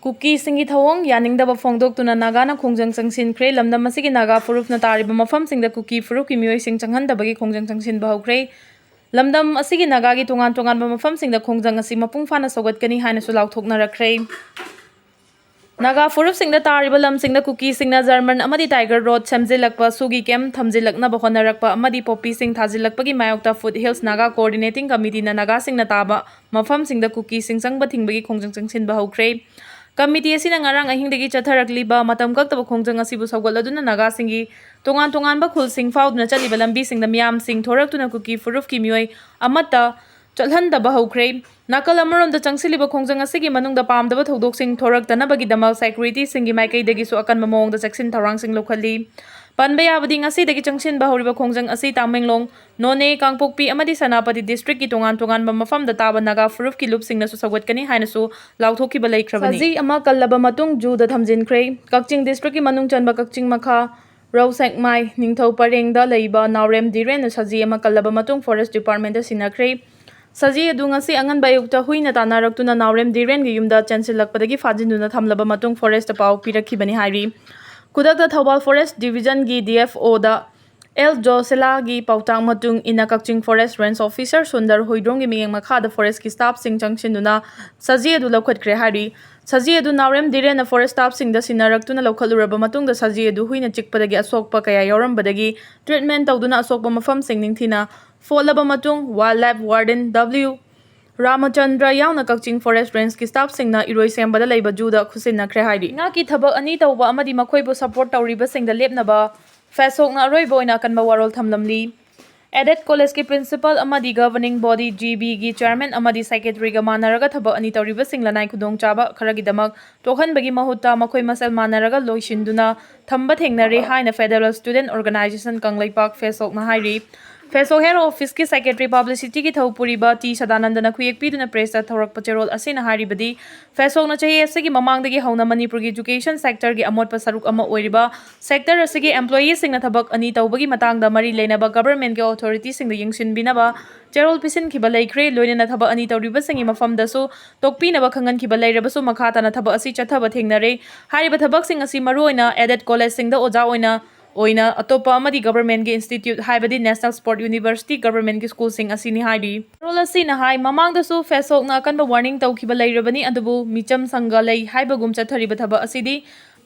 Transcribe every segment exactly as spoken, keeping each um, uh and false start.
ꯀꯨꯀꯤꯁꯤꯡꯒꯤ ꯊꯧꯑꯣꯡ ꯌꯥꯅꯤꯡꯗꯕ ꯐꯣꯡꯗꯣꯛꯇꯨꯅ ꯅꯥꯒꯥꯅ ꯈꯣꯡꯖꯪ ꯆꯪꯁꯤꯟꯈ꯭ꯔꯦ꯫ ꯂꯝꯗꯝ ꯑꯁꯤꯒꯤ ꯅꯥꯒꯥ ꯐꯨꯔꯨꯞꯅ ꯇꯥꯔꯤꯕ ꯃꯐꯝꯁꯤꯡꯗ ꯀꯨꯀꯤ ꯐꯨꯔꯨꯞꯀꯤ ꯃꯤꯑꯣꯏꯁꯤꯡ ꯆꯪꯍꯟꯗꯕꯒꯤ ꯈꯣꯡꯖꯪ ꯆꯪꯁꯤꯟꯕ ꯍꯧꯈ꯭ꯔꯦ꯫ ꯂꯝꯗꯝ ꯑꯁꯤꯒꯤ ꯅꯥꯒꯥꯒꯤ ꯇꯣꯉꯥꯟ ꯇꯣꯉꯥꯟꯕ ꯃꯐꯝꯁꯤꯡꯗ ꯈꯣꯡꯖꯪ ꯑꯁꯤ ꯃꯄꯨꯡ ꯐꯥꯅ ꯁꯧꯒꯠꯀꯅꯤ ꯍꯥꯏꯅꯁꯨ ꯂꯥꯎꯊꯣꯛꯅꯔꯛꯈ꯭ꯔꯦ꯫ ꯅꯥꯒꯥ ꯐꯨꯔꯨꯞꯁꯤꯡꯗ ꯇꯥꯔꯤꯕ ꯂꯝꯁꯤꯡꯗ ꯀꯨꯀꯤꯁꯤꯡꯅ ꯖꯔꯃꯟ ꯑꯃꯗꯤ ꯇꯥꯏꯒꯔ ꯔꯣꯗ ꯁꯦꯝꯖꯤꯜꯂꯛꯄ, ꯁꯨꯒꯤ ꯀꯦꯝꯞ ꯊꯝꯖꯤꯜꯂꯛꯅꯕ ꯍꯣꯠꯅꯔꯛꯄ ꯑꯃꯗꯤ ꯄꯣꯄꯤꯁꯤꯡ ꯊꯥꯖꯤꯜꯂꯛꯄꯒꯤ ꯃꯥꯌꯣꯛꯇ ꯐꯨꯠ ꯍꯤꯜꯁ ꯅꯥꯒꯥ ꯀꯣꯑꯣꯔꯗꯤꯅꯦꯇꯤꯡ ꯀꯃꯤꯇꯤꯅ ꯅꯥꯒꯥꯁꯤꯡꯅ ꯇꯥꯕ ꯃꯐꯝꯁꯤꯡꯗ ꯀꯨꯀꯤꯁꯤꯡ ꯆꯪꯕ ꯊꯤꯡꯕꯒꯤ ꯈꯣꯡꯖꯪ ꯆꯪꯁꯤꯟꯕ ꯍꯧꯈ꯭ꯔꯦ꯫ ꯀꯃꯤꯇꯤ ꯑꯁꯤꯅ ꯉꯔꯥꯡ ꯑꯍꯤꯡꯗꯒꯤ ꯆꯠꯊꯔꯛꯂꯤꯕ ꯃꯇꯝ ꯀꯛꯇꯕ ꯈꯣꯡꯖꯪ ꯑꯁꯤꯕꯨ ꯁꯧꯒꯠꯂꯗꯨꯅ ꯅꯥꯒꯥꯁꯤꯡꯒꯤ ꯇꯣꯉꯥꯟ ꯇꯣꯉꯥꯟꯕ ꯈꯨꯜꯁꯤꯡ ꯐꯥꯎꯗꯨꯅ ꯆꯠꯂꯤꯕ ꯂꯝꯕꯤꯁꯤꯡꯗ ꯃꯤꯌꯥꯝꯁꯤꯡ ꯊꯣꯔꯛꯇꯨꯅ ꯀꯨꯀꯤ ꯐꯨꯔꯨꯞꯀꯤ ꯃꯤꯑꯣꯏ ꯑꯃꯠꯇ ꯆꯠꯍꯟꯗꯕ ꯍꯧꯈ꯭ꯔꯦ꯫ ꯅꯥꯀꯜ ꯑꯃꯔꯣꯝꯗ ꯆꯪꯁꯤꯜꯂꯤꯕ ꯈꯣꯡꯖꯪ ꯑꯁꯤꯒꯤ ꯃꯅꯨꯡꯗ ꯄꯥꯝꯗꯕ ꯊꯧꯗꯣꯛꯁꯤꯡ ꯊꯣꯔꯛꯇꯅꯕꯒꯤꯗꯃꯛ ꯁꯦꯀ꯭ꯌꯨꯔꯤꯇꯤꯁꯤꯡꯒꯤ ꯃꯥꯏꯀꯩꯗꯒꯤꯁꯨ ꯑꯀꯟꯕ ꯃꯑꯣꯡꯗ ꯆꯦꯛꯁꯤꯟ ꯊꯧꯔꯥꯡꯁꯤꯡ ꯂꯧꯈꯠꯂꯤ꯫ ꯄꯟꯕ ꯌꯥꯕꯗꯤ, ꯉꯁꯤꯗꯒꯤ ꯆꯪꯁꯤꯟꯕ ꯍꯧꯔꯤꯕ ꯈꯣꯡꯖꯪ ꯑꯁꯤ ꯇꯥꯃꯦꯡꯂꯣꯡ, ꯅꯣꯅꯦ, ꯀꯥꯡꯄꯣꯛꯄꯤ ꯑꯃꯗꯤ ꯁꯦꯅꯥꯄꯇꯤ ꯗꯤꯁꯇ꯭ꯔꯤꯛꯀꯤ ꯇꯣꯉꯥꯟ ꯇꯣꯉꯥꯟꯕ ꯃꯐꯝꯗ ꯇꯥꯕ ꯅꯥꯒꯥ ꯐꯨꯔꯨꯞꯀꯤ ꯂꯨꯞꯁꯤꯡꯅꯁꯨ ꯁꯧꯒꯠꯀꯅꯤ ꯍꯥꯏꯅꯁꯨ ꯂꯥꯎꯊꯣꯛꯈꯤꯕ ꯂꯩꯈ꯭ꯔꯕꯅꯤ꯫ ꯁꯖꯤ ꯑꯃ ꯀꯜꯂꯕ ꯃꯇꯨꯡ ꯖꯨꯗ ꯊꯝꯖꯤꯟꯈ꯭ꯔꯦ꯫ ꯀꯛꯆꯤꯡ ꯗꯤꯁꯇ꯭ꯔꯤꯛꯀꯤ ꯃꯅꯨꯡ ꯆꯟꯕ ꯀꯛꯆꯤꯡ ꯃꯈꯥ ꯔꯧꯁꯦꯛꯃꯥꯏ ꯅꯤꯡꯊꯧ ꯄꯔꯦꯡꯗ ꯂꯩꯕ ꯅꯥꯎꯔꯦꯝ ꯙꯤꯔꯦꯟꯅ ꯁꯖꯤ ꯑꯃ ꯀꯜꯂꯕ ꯃꯇꯨꯡ ꯐꯣꯔꯦꯁ ꯗꯤꯄꯥꯔꯠꯃꯦꯟꯗ ꯁꯤꯟꯅꯈ꯭ꯔꯦ꯫ ꯁꯖꯤ ꯑꯗꯨ ꯉꯁꯤ ꯑꯉꯟꯕ ꯑꯌꯨꯛꯇ ꯍꯨꯏꯅ ꯇꯥꯟꯅꯔꯛꯇꯨꯅ ꯅꯥꯎꯔꯦꯝ ꯙꯤꯔꯦꯟꯒꯤ ꯌꯨꯝꯗ ꯆꯦꯟꯁꯤꯜꯂꯛꯄꯗꯒꯤ ꯐꯥꯖꯤꯟꯗꯨꯅ ꯊꯝꯂꯕ ꯃꯇꯨꯡ ꯐꯣꯔꯦꯁꯇ ꯄꯥꯎ ꯄꯤꯔꯛꯈꯤꯕꯅꯤ ꯍꯥꯏꯔꯤ꯫ ꯈꯨꯗꯛꯇ ꯊꯧꯕꯥꯜ ꯐꯣꯔꯦꯁ ꯗꯤꯕꯤꯖꯟꯒꯤ ꯗꯤ ꯑꯦꯐ ꯑꯣꯗ ꯑꯦꯜ ꯖꯣꯁꯦꯂꯥꯒꯤ ꯄꯥꯎꯇꯥꯛ ꯃꯇꯨꯡ ꯏꯟꯅ ꯀꯛꯆꯤꯡ ꯐꯣꯔꯦꯁ ꯔꯦꯟꯖ ꯑꯣꯐꯤꯁꯔ ꯁꯨꯟꯗꯔ ꯍꯨꯏꯗ꯭ꯔꯣꯝꯒꯤ ꯃꯤꯠꯌꯦꯡ ꯃꯈꯥꯗ ꯐꯣꯔꯦꯁꯀꯤ ꯁ꯭ꯇꯥꯐꯁꯤꯡ ꯆꯪꯁꯤꯟꯗꯨꯅ ꯁꯖꯤ ꯑꯗꯨ ꯂꯧꯈꯠꯈ꯭ꯔꯦ ꯍꯥꯏꯔꯤ꯫ ꯁꯖꯤ ꯑꯗꯨ ꯅꯥꯎꯔꯦꯝ ꯙꯤꯔꯦꯟꯅ ꯐꯣꯔꯦꯁ ꯁ꯭ꯇꯥꯐꯁꯤꯡꯗ ꯁꯤꯟꯅꯔꯛꯇꯨꯅ ꯂꯧꯈꯠꯂꯨꯔꯕ ꯃꯇꯨꯡꯗ ꯁꯖꯤ ꯑꯗꯨ ꯍꯨꯏꯅ ꯆꯤꯛꯄꯗꯒꯤ ꯑꯁꯣꯛꯄ ꯀꯌꯥ ꯌꯥꯎꯔꯝꯕꯗꯒꯤ ꯇ꯭ꯔꯤꯠꯃꯦꯟ ꯇꯧꯗꯨꯅ ꯑꯁꯣꯛꯄ ꯃꯐꯝꯁꯤꯡ ꯅꯤꯡꯊꯤꯅ ꯐꯣꯠꯂꯕ ꯃꯇꯨꯡ ꯋꯥꯏꯜꯗ ꯂꯥꯏꯐ ꯋꯥꯔꯗꯦꯟ ꯗꯕ꯭ꯂꯤꯎ ꯔꯥꯃꯆꯟꯗ꯭ꯔ ꯌꯥꯎꯅ ꯀꯛꯆꯤꯡ ꯐꯣꯔꯦꯁ ꯔꯦꯟꯖꯀꯤ ꯁ꯭ꯇꯥꯐꯁꯤꯡꯅ ꯏꯔꯣꯏꯁꯦꯝꯕꯗ ꯂꯩꯕ ꯖꯨꯗ ꯈꯨꯠꯁꯤꯟꯅꯈ꯭ꯔꯦ ꯍꯥꯏꯔꯤ꯫ ꯉꯥꯛꯀꯤ ꯊꯕꯛ ꯑꯅꯤ ꯇꯧꯕ ꯑꯃꯗꯤ ꯃꯈꯣꯏꯕꯨ ꯁꯄꯣꯔꯠ ꯇꯧꯔꯤꯕꯁꯤꯡꯗ ꯂꯦꯞꯅꯕ ꯐꯦꯁꯣꯛꯅ ꯑꯔꯣꯏꯕ ꯑꯣꯏꯅ ꯑꯀꯟꯕ ꯋꯥꯔꯣꯜ ꯊꯝꯂꯝꯂꯤ꯫ ꯑꯦꯗꯦꯠ ꯀꯣꯂꯦꯖꯀꯤ ꯄ꯭ꯔꯤꯟꯁꯤꯄꯥꯜ ꯑꯃꯗꯤ ꯒꯚꯔꯅꯤꯡ ꯕꯣꯗꯤ ꯖꯤ ꯕꯤꯒꯤ ꯆꯤꯌꯔꯃꯦꯟ ꯑꯃꯗꯤ ꯁꯦꯀ꯭ꯔꯦꯇꯔꯤꯒ ꯃꯥꯟꯅꯔꯒ ꯊꯕꯛ ꯑꯅꯤ ꯇꯧꯔꯤꯕꯁꯤꯡ ꯂꯅꯥꯏ ꯈꯨꯗꯣꯡꯆꯥꯕ ꯈꯔꯒꯤꯗꯃꯛ ꯊꯣꯛꯍꯟꯕꯒꯤ ꯃꯍꯨꯠꯇ ꯃꯈꯣꯏ ꯃꯁꯦꯜ ꯃꯥꯟꯅꯔꯒ ꯂꯣꯏꯁꯤꯟꯗꯨꯅ ꯊꯝꯕ ꯊꯦꯡꯅꯔꯦ ꯍꯥꯏꯅ ꯐꯦꯗꯔꯦꯜ ꯁ꯭ꯇꯨꯗꯦꯟꯠ ꯑꯣꯔꯒꯅꯥꯏꯖꯦꯁꯟ ꯀꯪꯂꯩꯄꯥꯛ ꯐꯦꯁꯣꯛꯅ ꯍꯥꯏꯔꯤ꯫ ꯐꯦꯁꯣꯛ ꯍꯦꯗ ꯑꯣꯐꯤꯁꯀꯤ ꯁꯦꯀ꯭ꯔꯦꯇꯔꯤ ꯄꯕ꯭ꯂꯤꯁꯤꯇꯤꯒꯤ ꯊꯧ ꯄꯨꯔꯤꯕ ꯇꯤ ꯁꯗꯥꯅꯟꯗꯅ ꯈꯨꯌꯦꯛ ꯄꯤꯗꯨꯅ ꯄ꯭ꯔꯦꯁꯇ ꯊꯧꯔꯛꯄ ꯆꯦꯔꯣꯜ ꯑꯁꯤꯅ ꯍꯥꯏꯔꯤꯕꯗꯤ, ꯐꯦꯁꯣꯛꯅ ꯆꯍꯤ ꯑꯁꯤꯒꯤ ꯃꯃꯥꯡꯗꯒꯤ ꯍꯧꯅ ꯃꯅꯤꯄꯨꯔꯒꯤ ꯏꯖꯨꯀꯦꯁꯟ ꯁꯦꯛꯇꯔꯒꯤ ꯑꯃꯣꯠꯄ ꯁꯔꯨꯛ ꯑꯃ ꯑꯣꯏꯔꯤꯕ ꯁꯦꯛꯇꯔ ꯑꯁꯤꯒꯤ ꯑꯦꯝꯄ꯭ꯂꯣꯌꯤꯁꯤꯡꯅ ꯊꯕꯛ ꯑꯅꯤ ꯇꯧꯕꯒꯤ ꯃꯇꯥꯡꯗ ꯃꯔꯤ ꯂꯩꯅꯕ ꯒꯕꯔꯃꯦꯟꯒꯤ ꯑꯣꯊꯣꯔꯤꯇꯤꯁꯤꯡꯗ ꯌꯦꯡꯁꯤꯟꯕꯤꯅꯕ ꯆꯦꯔꯣꯜ ꯄꯤꯁꯤꯟꯈꯤꯕ ꯂꯩꯈ꯭ꯔꯦ꯫ ꯂꯣꯏꯅꯅ ꯊꯕꯛ ꯑꯅꯤ ꯇꯧꯔꯤꯕꯁꯤꯡꯒꯤ ꯃꯐꯝꯗꯁꯨ ꯇꯣꯛꯄꯤꯅꯕ ꯈꯪꯍꯟꯈꯤꯕ ꯂꯩꯔꯕꯁꯨ, ꯃꯈꯥ ꯇꯥꯅ ꯊꯕꯛ ꯑꯁꯤ ꯆꯠꯊꯕ ꯊꯦꯡꯅꯔꯦ꯫ ꯍꯥꯏꯔꯤꯕ ꯊꯕꯛꯁꯤꯡ ꯑꯁꯤ ꯃꯔꯨꯑꯣꯏꯅ ꯑꯦꯗꯦꯗ ꯀꯣꯂꯦꯖꯁꯤꯡꯗ ꯑꯣꯖꯥ ꯑꯣꯏꯅ ꯑꯣꯏꯅ ꯑꯇꯣꯞꯄ ꯑꯃꯗꯤ ꯒꯕꯔꯃꯦꯟꯒꯤ ꯏꯟꯁꯇꯤꯇ꯭ꯌꯨꯠ, ꯍꯥꯏꯕꯗꯤ ꯅꯦꯁꯅꯦꯜ ꯁ꯭ꯄꯣꯔꯠ ꯌꯨꯅꯤꯚꯔꯁꯤꯇꯤ, ꯒꯕꯔꯃꯦꯟꯒꯤ ꯁ꯭ꯀꯨꯜꯁꯤꯡ ꯑꯁꯤꯅꯤ ꯍꯥꯏꯔꯤ꯫ ꯆꯦꯔꯣꯜ ꯑꯁꯤꯅ ꯍꯥꯏ, ꯃꯃꯥꯡꯗꯁꯨ ꯐꯦꯁꯣꯛꯅ ꯑꯀꯟꯕ ꯋꯥꯔꯅꯤꯡ ꯇꯧꯈꯤꯕ ꯂꯩꯔꯕꯅꯤ, ꯑꯗꯨꯕꯨ ꯃꯤꯆꯝ ꯁꯪꯒ ꯂꯩ ꯍꯥꯏꯕꯒꯨꯝ ꯆꯠꯊꯔꯤꯕ ꯊꯕꯛ ꯑꯁꯤꯗꯤ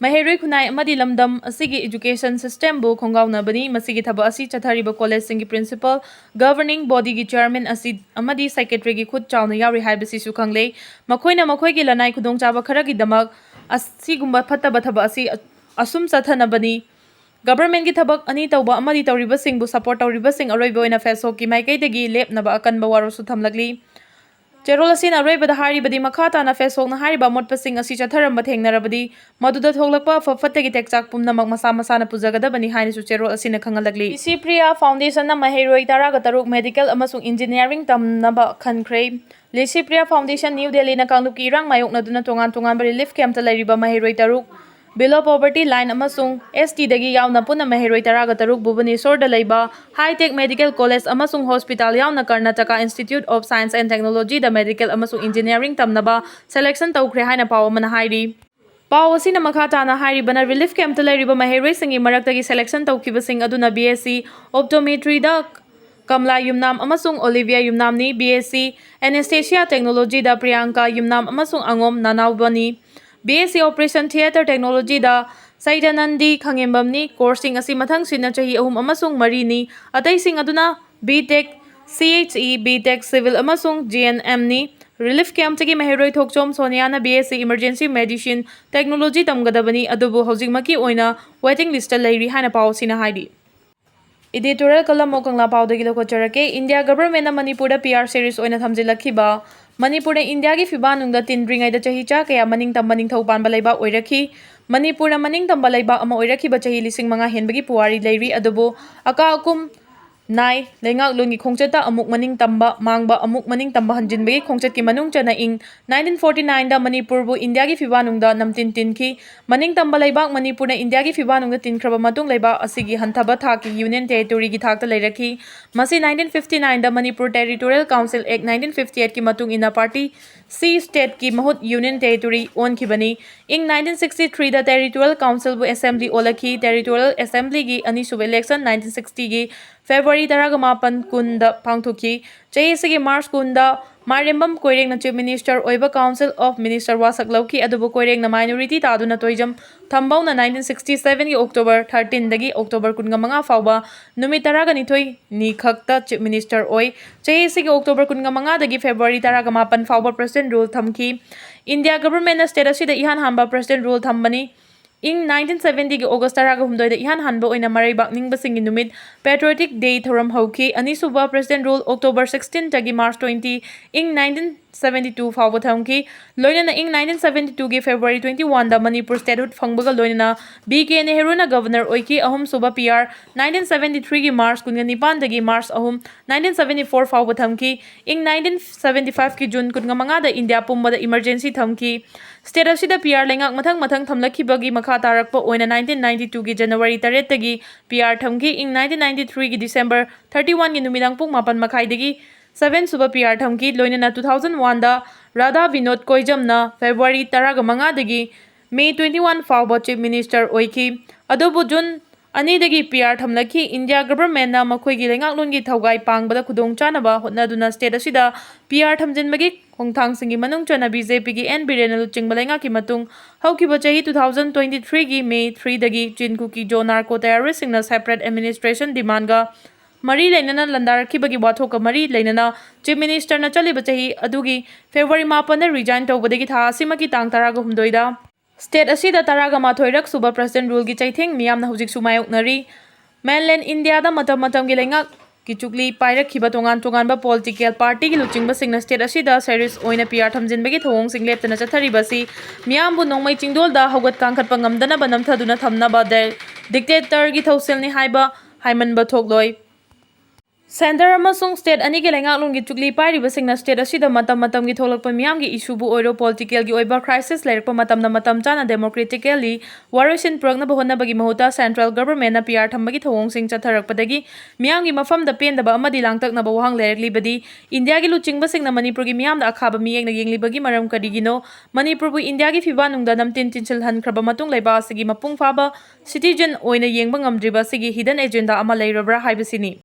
ꯃꯍꯩꯔꯣꯏ ꯈꯨꯟꯅꯥꯏ ꯑꯃꯗꯤ ꯂꯝꯗꯝ ꯑꯁꯤꯒꯤ ꯏꯖꯨꯀꯦꯁꯟ ꯁꯤꯁꯇꯦꯝꯕꯨ ꯈꯣꯡꯒꯥꯎꯅꯕꯅꯤ꯫ ꯃꯁꯤꯒꯤ ꯊꯕꯛ ꯑꯁꯤ ꯆꯠꯊꯔꯤꯕ ꯀꯣꯂꯦꯖꯁꯤꯡꯒꯤ ꯄ꯭ꯔꯤꯟꯁꯤꯄꯜ, ꯒꯕꯔꯅꯤꯡ ꯕꯣꯗꯤꯒꯤ ꯆꯤꯌꯔꯃꯦꯟ ꯑꯁꯤ ꯑꯃꯗꯤ ꯁꯦꯀ꯭ꯔꯦꯇꯔꯤꯒꯤ ꯈꯨꯠ ꯆꯥꯎꯅ ꯌꯥꯎꯔꯤ ꯍꯥꯏꯕꯁꯤꯁꯨ ꯈꯪꯂꯦ꯫ ꯃꯈꯣꯏꯅ ꯃꯈꯣꯏꯒꯤ ꯂꯅꯥꯏ ꯈꯨꯗꯣꯡꯆꯥꯕ ꯈꯔꯒꯤꯗꯃꯛ ꯑꯁꯤꯒꯨꯝꯕ ꯐꯠꯇꯕ ꯊꯕꯛ ꯑꯁꯤ ꯑꯁꯨꯝ ꯆꯠꯊꯅꯕꯅꯤ꯫ ꯒꯕꯔꯃꯦꯟꯒꯤ ꯊꯕꯛ ꯑꯅꯤ ꯇꯧꯕ ꯑꯃꯗꯤ ꯇꯧꯔꯤꯕꯁꯤꯡꯕꯨ ꯁꯄꯣꯔꯠ ꯇꯧꯔꯤꯕꯁꯤꯡ ꯑꯔꯣꯏꯕ ꯑꯣꯏꯅ ꯐꯦꯁꯣꯛꯀꯤ ꯃꯥꯏꯀꯩꯗꯒꯤ ꯂꯦꯞꯅꯕ ꯑꯀꯟꯕ ꯋꯥꯔꯣꯜꯁꯨ ꯊꯝꯂꯛꯂꯤ꯫ ꯆꯦꯔꯣꯜ ꯑꯁꯤꯅ ꯑꯔꯣꯏꯕꯗ ꯍꯥꯏꯔꯤꯕꯗꯤ, ꯃꯈꯥ ꯇꯥꯅ ꯐꯦꯁꯣꯛꯅ ꯍꯥꯏꯔꯤꯕ ꯑꯃꯣꯠꯄꯁꯤꯡ ꯑꯁꯤ ꯆꯠꯊꯔꯝꯕ ꯊꯦꯡꯅꯔꯕꯗꯤ, ꯃꯗꯨꯗ ꯊꯣꯛꯂꯛꯄ ꯑꯐ ꯐꯠꯇꯒꯤ ꯇꯦꯛꯆꯥꯛ ꯄꯨꯝꯅꯃꯛ ꯃꯁꯥ ꯃꯁꯥꯅ ꯄꯨꯖꯒꯗꯕꯅꯤ ꯍꯥꯏꯅꯁꯨ ꯆꯦꯔꯣꯜ ꯑꯁꯤꯅ ꯈꯪꯍꯜꯂꯛꯂꯤ꯫ ꯂꯤꯁꯤꯄ꯭ꯔꯤꯌꯥ ꯐꯥꯎꯟꯗꯦꯁꯟꯅ ꯃꯍꯩꯔꯣꯏ ꯇꯔꯥꯒ ꯇꯔꯨꯛ ꯃꯦꯗꯤꯀꯦꯜ ꯑꯃꯁꯨꯡ ꯏꯟꯖꯤꯅꯤꯌꯥꯔꯤꯡ ꯇꯝꯅꯕ ꯈꯟꯈ꯭ꯔꯦ꯫ ꯂꯤꯁꯤꯄ꯭ꯔꯤꯌꯥ ꯐꯥꯎꯟꯗꯦꯁꯟ ꯅ꯭ꯌꯨ ꯗꯦꯜꯂꯤꯅ ꯀꯥꯡꯂꯨꯞꯀꯤ ꯏꯔꯥꯡ ꯃꯥꯌꯣꯛꯅꯗꯨꯅ ꯇꯣꯉꯥꯟ ꯇꯣꯉꯥꯟꯕ ꯔꯤꯂꯤꯐ ꯀꯦꯝꯞꯇ ꯂꯩꯔꯤꯕ ꯃꯍꯩꯔꯣꯏ ꯇꯔꯨꯛ, below poverty line ꯑꯃꯁꯨꯡ S T ꯗꯒꯤ ꯌꯥꯎꯅ ꯄꯨꯟꯅ ꯃꯍꯩꯔꯣꯏ ꯇꯔꯥꯒ ꯇꯔꯨꯛ ꯚꯨꯕꯅꯦꯁꯣꯔꯗ ꯂꯩꯕ ꯍꯥꯏꯇꯦꯛ ꯃꯦꯗꯤꯀꯦꯜ ꯀꯣꯂꯦꯖ ꯑꯃꯁꯨꯡ ꯍꯣꯁꯄꯤꯇꯥꯜ ꯌꯥꯎꯅ Karnataka institute of science and ꯇꯦꯛꯅꯣꯂꯣꯖꯤꯗ ꯃꯦꯗꯤꯀꯦꯜ ꯑꯃꯁꯨꯡ ꯏꯟꯖꯤꯅꯤꯌꯥꯔꯤꯡ ꯇꯝꯅꯕ ꯁꯦꯂꯦꯛꯁꯟ ꯇꯧꯈ꯭ꯔꯦ ꯍꯥꯏꯅ ꯄꯥꯎ ꯑꯃꯅ ꯍꯥꯏꯔꯤ꯫ ꯄꯥꯎ ꯑꯁꯤꯅ ꯃꯈꯥ ꯇꯥꯅ ꯍꯥꯏꯔꯤꯕꯅ, ꯔꯤꯂꯤꯐ ꯀꯦꯝꯞꯇ ꯂꯩꯔꯤꯕ ꯃꯍꯩꯔꯣꯏꯁꯤꯡꯒꯤ ꯃꯔꯛꯇꯒꯤ ꯁꯦꯂꯦꯛꯁꯟ ꯇꯧꯈꯤꯕꯁꯤꯡ ꯑꯗꯨꯅ B S C Optometryꯗ Kamla Yumnam ꯑꯃꯁꯨꯡ ꯑꯣꯂꯤꯚꯤꯌꯥ ꯌꯨꯝꯅꯥꯝꯅꯤ꯫ B S C Anesthesia Technologyꯗ ꯄ꯭ꯔꯤꯌꯥꯡꯀꯥ ꯌꯨꯝꯅꯥꯝ ꯑꯃꯁꯨꯡ ꯑꯉꯣꯝ ꯅꯅꯥꯎꯕꯅꯤ꯫ B S C Operation Theatre Technologyꯗ ꯁꯩꯗꯥꯅꯟꯗꯤ ꯈꯪꯉꯦꯝꯕꯝꯅꯤ꯫ ꯀꯣꯔꯁꯁꯤꯡ ꯑꯁꯤ ꯃꯊꯪ ꯁꯤꯠꯅ ꯆꯍꯤ ꯑꯍꯨꯝ ꯑꯃꯁꯨꯡ ꯃꯔꯤꯅꯤ꯫ ꯑꯇꯩꯁꯤꯡ ꯑꯗꯨꯅ B Tech, C H E, B Tech Civil ꯑꯃꯁꯨꯡ G N Mꯅꯤ꯫ ꯔꯤꯂꯤꯐ ꯀꯦꯝꯞꯇꯒꯤ ꯃꯍꯩꯔꯣꯏ ꯊꯣꯛꯆꯣꯝ ꯁꯣꯅꯤꯌꯥꯅ B S C Emergency Medicine Technology ꯇꯝꯒꯗꯕꯅꯤ, ꯑꯗꯨꯕꯨ ꯍꯧꯖꯤꯛꯃꯛꯀꯤ ꯑꯣꯏꯅ waiting listꯇ ꯂꯩꯔꯤ ꯍꯥꯏꯅ ꯄꯥꯎ ꯑꯁꯤꯅ ꯍꯥꯏꯔꯤ꯫ Editorial column ꯑꯣ ꯀꯪꯂꯥ ꯄꯥꯎꯗꯒꯤ ꯂꯧꯈꯠꯆꯔꯛꯀꯦ꯫ ꯏꯟꯗꯤꯌꯥ ꯒꯕꯔꯃꯦꯟꯅ ꯃꯅꯤꯄꯨꯔꯗ P R series ꯑꯣꯏꯅ ꯊꯝꯖꯤꯜꯂꯛꯈꯤꯕ ꯃꯅꯤꯄꯨꯔꯅ ꯏꯟꯗꯤꯌꯥꯒꯤ ꯐꯤꯕꯥꯟꯅꯨꯡꯗ ꯇꯤꯟꯗ꯭ꯔꯤꯉꯩꯗ ꯆꯍꯤ ꯆꯥ ꯀꯌꯥ ꯃꯅꯤꯡ ꯇꯝꯕ ꯅꯤꯡꯊꯧ ꯄꯥꯟꯕ ꯂꯩꯕꯥꯛ ꯑꯣꯏꯔꯛꯈꯤ꯫ ꯃꯅꯤꯄꯨꯔꯅ ꯃꯅꯤꯡ ꯇꯝꯕ ꯂꯩꯕꯥꯛ ꯑꯃ ꯑꯣꯏꯔꯛꯈꯤꯕ ꯆꯍꯤ ꯂꯤꯁꯤꯡ ꯃꯉꯥ ꯍꯦꯟꯕꯒꯤ ꯄꯨꯋꯥꯔꯤ ꯂꯩꯔꯤ, ꯑꯗꯨꯕꯨ ꯑꯀꯥ ꯑꯀꯨꯝ ꯅꯥꯏ꯫ ꯂꯩꯉꯥꯛꯂꯣꯟꯒꯤ ꯈꯣꯡꯆꯠꯇ ꯑꯃꯨꯛ ꯃꯅꯤꯡ ꯇꯝꯕ, ꯃꯥꯡꯕ, ꯑꯃꯨꯛ ꯃꯅꯤꯡ ꯇꯝꯕ ꯍꯟꯖꯤꯟꯕꯒꯤ ꯈꯣꯡꯆꯠꯀꯤ ꯃꯅꯨꯡ ꯆꯟꯅ ꯏꯪ nineteen forty nineꯗ ꯃꯅꯤꯄꯨꯔꯕꯨ ꯏꯟꯗꯤꯌꯥꯒꯤ ꯐꯤꯕꯥꯅꯨꯡꯗ ꯅꯝꯇꯤꯟ ꯇꯤꯟꯈꯤ꯫ ꯃꯅꯤꯡ ꯇꯝꯕ ꯂꯩꯕꯥꯛ ꯃꯅꯤꯄꯨꯔꯅ ꯏꯟꯗꯤꯌꯥꯒꯤ ꯐꯤꯕꯥꯅꯨꯡꯗ ꯇꯤꯟꯈ꯭ꯔꯕ ꯃꯇꯨꯡ ꯂꯩꯕꯥꯛ ꯑꯁꯤꯒꯤ ꯍꯟꯊꯕ ꯊꯥꯛꯀꯤ ꯌꯨꯅꯤꯌꯟ ꯇꯦꯔꯤꯇꯣꯔꯤꯒꯤ ꯊꯥꯛꯇ ꯂꯩꯔꯛꯈꯤ꯫ ꯃꯁꯤ nineteen fifty nineꯗ Manipur Territorial Council Act nineteen fifty eightꯀꯤ ꯃꯇꯨꯡ ꯏꯟꯅ party C stateꯀꯤ ꯃꯍꯨꯠ ꯌꯨꯅꯤꯌꯟ ꯇꯦꯔꯤꯇꯣꯔꯤ ꯑꯣꯟꯈꯤꯕꯅꯤ꯫ ꯏꯪ nineteen sixty threeꯗ Territorial Councilꯕꯨ assembly ꯑꯣꯜꯂꯛꯈꯤ꯫ Territorial Assemblyꯒꯤ ꯑꯅꯤꯁꯨꯕ election nineteen sixtyꯒꯤ February ꯇꯔꯥꯒ ꯃꯥꯄꯟ ꯀꯨꯟꯗ ꯄꯥꯡꯊꯣꯛꯈꯤ꯫ ꯆꯍꯤ ꯑꯁꯤꯒꯤ March ꯀꯨꯟꯗ ꯃꯥꯏꯔꯦꯝꯕꯝ ꯀꯣꯏꯔꯦꯡꯅ Chief Minister ꯑꯣꯏꯕ Council of Minister ꯋꯥꯁꯛ ꯂꯧꯈꯤ, ꯑꯗꯨꯕꯨ ꯀꯣꯏꯔꯦꯡꯅ minority ꯇꯥꯗꯨꯅ Toijam ꯊꯝꯕꯧꯅ nineteen sixty sevenꯒꯤ October thirteenꯗꯒꯤ October ꯀꯨꯟꯃꯉꯥ ꯐꯥꯎꯕ ꯅꯨꯃꯤꯠ ꯇꯔꯥꯅꯤꯊꯣꯏꯅꯤ ꯈꯛꯇ Chief Minister ꯑꯣꯏ꯫ ꯆꯍꯤ ꯑꯁꯤꯒꯤ October ꯀꯨꯟꯃꯉꯥꯗꯒꯤ February ꯇꯔꯥꯒ ꯃꯥꯄꯟ ꯐꯥꯎꯕ President Rule ꯊꯝꯈꯤ꯫ India Governmentꯅ state ꯑꯁꯤꯗ ꯏꯍꯥꯟ ꯍꯥꯟꯕ President Rule ꯊꯝꯕꯅꯤ꯫ ꯏꯪ nineteen seventyꯒꯤ August ꯇꯔꯥꯒ ꯍꯨꯝꯗꯣꯏꯗ ꯏꯍꯥꯟ ꯍꯥꯟꯕ ꯑꯣꯏꯅ ꯃꯔꯩꯕꯥꯛ ꯅꯤꯡꯕꯁꯤꯡꯒꯤ ꯅꯨꯃꯤꯠ, Patriotic Day, ꯊꯧꯔꯝ ꯍꯧꯈꯤ꯫ ꯑꯅꯤꯁꯨꯕ President Rule October sixteenꯗꯒꯤ March twenty, ꯏꯪ nineteen seventy two ꯐꯥꯎꯕ ꯊꯝꯈꯤ꯫ ꯂꯣꯏꯅꯅ ꯏꯪ nineteen seventy twoꯒꯤ February twenty oneꯗ Manipur statehood ꯐꯪꯕꯒ ꯂꯣꯏꯅꯅ ꯕꯤ ꯀꯦ ꯅꯦꯍꯔꯨꯅ Governor ꯑꯣꯏꯈꯤ꯫ ꯑꯍꯨꯝꯁꯨꯕ P R nineteen seventy threeꯒꯤ March ꯀꯨꯟꯒ ꯅꯤꯄꯥꯟꯗꯒꯤ March ꯑꯍꯨꯝ, nineteen seventy four ꯐꯥꯎꯕ ꯊꯝꯈꯤ꯫ ꯏꯪ nineteen seventy fiveꯀꯤ June ꯀꯨꯟꯃꯉꯥꯗ ꯏꯟꯗꯤꯌꯥ ꯄꯨꯝꯕꯗ emergency ꯊꯝꯈꯤ꯫ State ꯑꯁꯤꯗ P R ꯂꯩꯉꯥꯛ ꯃꯊꯪ ꯃꯊꯪ ꯊꯝꯂꯛꯈꯤꯕꯒꯤ ꯃꯈꯥ ꯇꯥꯔꯛꯄ ꯑꯣꯏꯅ nineteen ninety twoꯒꯤ January ꯇꯔꯦꯠꯇꯒꯤ P R ꯊꯝꯈꯤ꯫ ꯏꯪ nineteen ninety threeꯒꯤ December thirty oneꯒꯤ ꯅꯨꯃꯤꯗꯥꯡ ꯄꯨꯡ ꯃꯥꯄꯟ ꯃꯈꯥꯏꯗꯒꯤ seven ꯁꯨꯕ P R ꯊꯝꯈꯤ꯫ ꯂꯣꯏꯅꯅ two thousand oneꯗ Radha Vinod ꯀꯣꯏꯖꯝꯅ February ꯇꯔꯥꯒ ꯃꯉꯥꯗꯒꯤ May twenty one ꯐꯥꯎꯕ Chief Minister ꯑꯣꯏꯈꯤ꯫ ꯑꯗꯨꯕꯨ June ꯑꯅꯤꯗꯒꯤ P R ꯊꯝꯂꯛꯈꯤ꯫ India Governmentꯅ ꯃꯈꯣꯏꯒꯤ ꯂꯩꯉꯥꯛꯂꯣꯟꯒꯤ ꯊꯧꯒꯥꯏ ꯄꯥꯡꯕꯗ ꯈꯨꯗꯣꯡꯆꯥꯅꯕ ꯍꯣꯠꯅꯗꯨꯅ state ꯑꯁꯤꯗ P R ꯊꯝꯖꯤꯟꯕꯒꯤ ꯈꯣꯡꯊꯥꯡꯁꯤꯡꯒꯤ ꯃꯅꯨꯡ ꯆꯟꯅ BJPꯒꯤ N ꯕꯤꯔꯦꯟꯅ ꯂꯨꯆꯤꯡꯕ ꯂꯩꯉꯥꯛꯀꯤ ꯃꯇꯨꯡ ꯍꯧꯈꯤꯕ ꯆꯍꯤ two thousand twenty threeꯒꯤ May threeꯗꯒꯤ Chin Kuki Zo Narco terroristꯁꯤꯡꯅ separate administration demandꯒ ꯃꯔꯤ ꯂꯩꯅꯅ ꯂꯥꯟꯗꯥꯔꯛꯈꯤꯕꯒꯤ ꯋꯥꯊꯣꯛꯀ ꯃꯔꯤ ꯂꯩꯅꯅ Chief Ministerꯅ ꯆꯠꯂꯤꯕ ꯆꯍꯤ ꯑꯗꯨꯒꯤ February ꯃꯥꯄꯟꯗ resign ꯇꯧꯕꯗꯒꯤ ꯊꯥ ꯑꯁꯤꯃꯛꯀꯤ ꯇꯥꯡ ꯇꯔꯥꯒ ꯍꯨꯝꯗꯣꯏꯗ state ꯑꯁꯤꯗ ꯇꯔꯥꯒ ꯃꯥꯊꯣꯏꯔꯛ ꯁꯨꯕ President Ruleꯒꯤ ꯆꯩꯊꯦꯡ ꯃꯤꯌꯥꯝꯅ ꯍꯧꯖꯤꯛꯁꯨ ꯃꯥꯌꯣꯛꯅꯔꯤ꯫ Mainland Indiaꯗ ꯃꯇꯝ ꯃꯇꯝꯒꯤ ꯂꯩꯉꯥꯛꯀꯤ ꯆꯨꯛꯂꯤ ꯄꯥꯏꯔꯛꯈꯤꯕ ꯇꯣꯉꯥꯟ ꯇꯣꯉꯥꯟꯕ political partyꯒꯤ ꯂꯨꯆꯤꯡꯕꯁꯤꯡꯅ state ꯑꯁꯤꯗ serious ꯑꯣꯏꯅ P R ꯊꯝꯖꯤꯟꯕꯒꯤ ꯊꯧꯑꯣꯡꯁꯤꯡ ꯂꯦꯞꯇꯅ ꯆꯠꯊꯔꯤꯕ ꯑꯁꯤ ꯃꯤꯌꯥꯝꯕꯨ ꯅꯣꯡꯃꯩ ꯆꯤꯡꯗꯣꯜꯗ ꯍꯧꯒꯠ ꯀꯥꯡꯈꯠꯄ ꯉꯝꯗꯅꯕ ꯅꯝꯊꯗꯨꯅ ꯊꯝꯅꯕ dictatorꯒꯤ ꯊꯧꯁꯤꯜꯅꯤ ꯍꯥꯏꯕ ꯍꯥꯏꯃꯟꯕ ꯊꯣꯛꯂꯣꯏ꯫ ꯁꯦꯟꯇꯔ ꯑꯃꯁꯨꯡ ꯁ꯭ꯇꯦꯠ ꯑꯅꯤꯒꯤ ꯂꯩꯉꯥꯛꯂꯣꯟꯒꯤ ꯆꯨꯛꯂꯤ ꯄꯥꯏꯔꯤꯕꯁꯤꯡꯅ ꯁ꯭ꯇꯦꯠ ꯑꯁꯤꯗ ꯃꯇꯝ ꯃꯇꯝꯒꯤ ꯊꯣꯛꯂꯛꯄ ꯃꯤꯌꯥꯝꯒꯤ ꯏꯁꯨꯕꯨ ꯑꯣꯏꯔꯣ, ꯄꯣꯂꯤꯇꯤꯀꯦꯜꯒꯤ ꯑꯣꯏꯕ ꯀ꯭ꯔꯥꯏꯁꯤꯁ ꯂꯩꯔꯛꯄ ꯃꯇꯝꯗ ꯃꯇꯝ ꯆꯥꯅ ꯗꯦꯃꯣꯀ꯭ꯔꯦꯇꯤꯀꯦꯜꯂꯤ ꯋꯥꯔꯣꯏꯁꯤꯟ ꯄꯨꯔꯛꯅꯕ ꯍꯣꯠꯅꯕꯒꯤ ꯃꯍꯨꯠꯇ ꯁꯦꯟꯇ꯭ꯔꯦꯜ ꯒꯚꯔꯟꯃꯦꯟꯠꯅ ꯄꯤ ꯑꯥꯔ ꯊꯝꯕꯒꯤ ꯊꯧꯑꯣꯡꯁꯤꯡ ꯆꯠꯊꯔꯛꯄꯗꯒꯤ ꯃꯤꯌꯥꯝꯒꯤ ꯃꯐꯝꯗ ꯄꯦꯟꯗꯕ ꯑꯃꯗꯤ ꯂꯥꯡꯇꯛꯅꯕ ꯋꯥꯍꯪ ꯂꯩꯔꯛꯂꯤꯕꯗꯤ ꯏꯟꯗꯤꯌꯥꯒꯤ ꯂꯨꯆꯤꯡꯕꯁꯤꯡꯅ ꯃꯅꯤꯄꯨꯔꯒꯤ ꯃꯤꯌꯥꯝꯗ ꯑꯈꯥꯕ ꯃꯤꯠꯌꯦꯡꯅ ꯌꯦꯡꯂꯤꯕꯒꯤ ꯃꯔꯝ ꯀꯔꯤꯒꯤꯅꯣ? ꯃꯅꯤꯄꯨꯔꯕꯨ ꯏꯟꯗꯤꯌꯥꯒꯤ ꯐꯤꯕꯥꯟꯅꯨꯡꯗ ꯅꯝꯇꯤꯟ ꯆꯤꯟꯁꯤꯜꯍꯟꯈ꯭ꯔꯕ ꯃꯇꯨꯡ ꯂꯩꯕꯥꯛ ꯑꯁꯤꯒꯤ ꯃꯄꯨꯡ ꯐꯥꯕ ꯁꯤꯇꯤꯖꯟ ꯑꯣꯏꯅ ꯌꯦꯡꯕ ꯉꯝꯗ꯭ꯔꯤꯕ ꯑꯁꯤꯒꯤ ꯍꯤꯗꯟ ꯑꯦꯖꯦꯟꯗꯥ ꯑꯃ ꯂꯩꯔꯕ꯭ꯔꯥ ꯍꯥꯏꯕꯁꯤꯅꯤ꯫